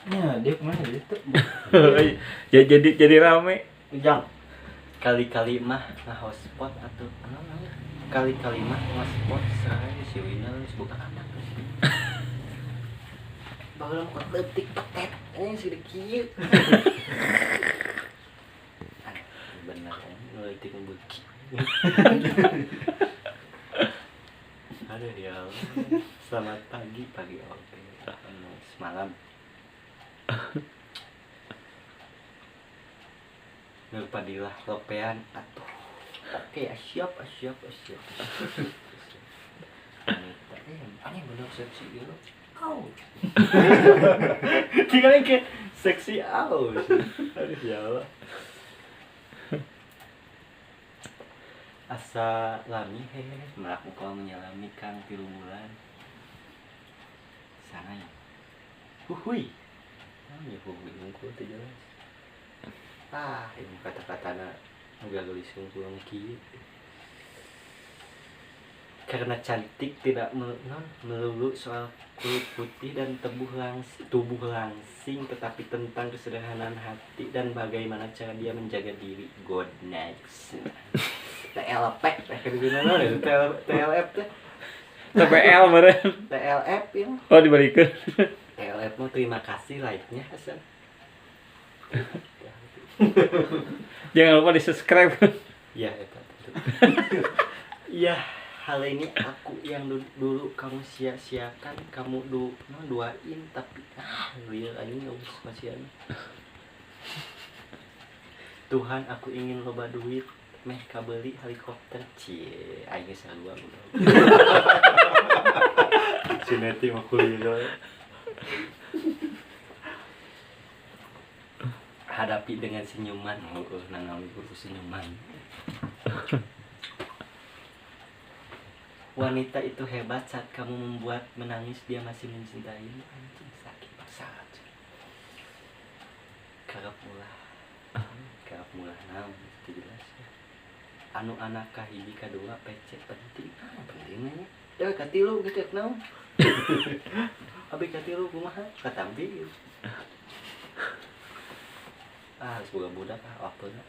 Ya, dia kemana gitu? Ya jadi rame. Ujang. Kali-kali mah ngahotspot atau kali-kali mah ngahotspot saya si Wina geus boga anak. Baheula mah leutik petet anjing segede kieu. Bener anjing leutik beuki. Aduh ya Allah. Selamat pagi, pagi oke. Semalam. Nur Padilah Lopean atuh. Oke, siap, siap, siap. Aneh bener seksi gitu. Au. Tinggalin ke seksi au. Aduh ya Allah. Asa lami hehe melakukan menyelami kang 3 bulan. Sana ya. Huhui. Ah, ya huhui unggul teh jelas. Ah, ini kata-katana agak gelis unggul kieu. Karena cantik tidak melulu soal kulit putih dan tubuh langsing, tetapi tentang kesederhanaan hati dan bagaimana cara dia menjaga diri. God next. TLP, TLF teh. TPL meureun. TLF ya. Oh, dibalikeun. TLF mah terima kasih like-nya Hasan. Jangan lupa di-subscribe. Ya, itu. Iya, hal ini aku yang dulu kamu sia-siakan, kamu duain tapi liar anjing geus masian. Tuhan, aku ingin loba duit meh kabeli helikopter. Cie, aing sarua goblok. Si Neti mah kuliah. Hadapi dengan senyuman, heueuh nanaon kudu senyuman. Wanita itu hebat saat kamu membuat menangis dia masih mencintaimu. Anjing sakit banget. Karep mulah naon teu jelas ya. Anu anak kahiji kadua PC penting. Ah, penting nya. Da katilu geus rek naon. Abi katilu kumaha? Katampi. Ah, geus boga budak ah apeuna.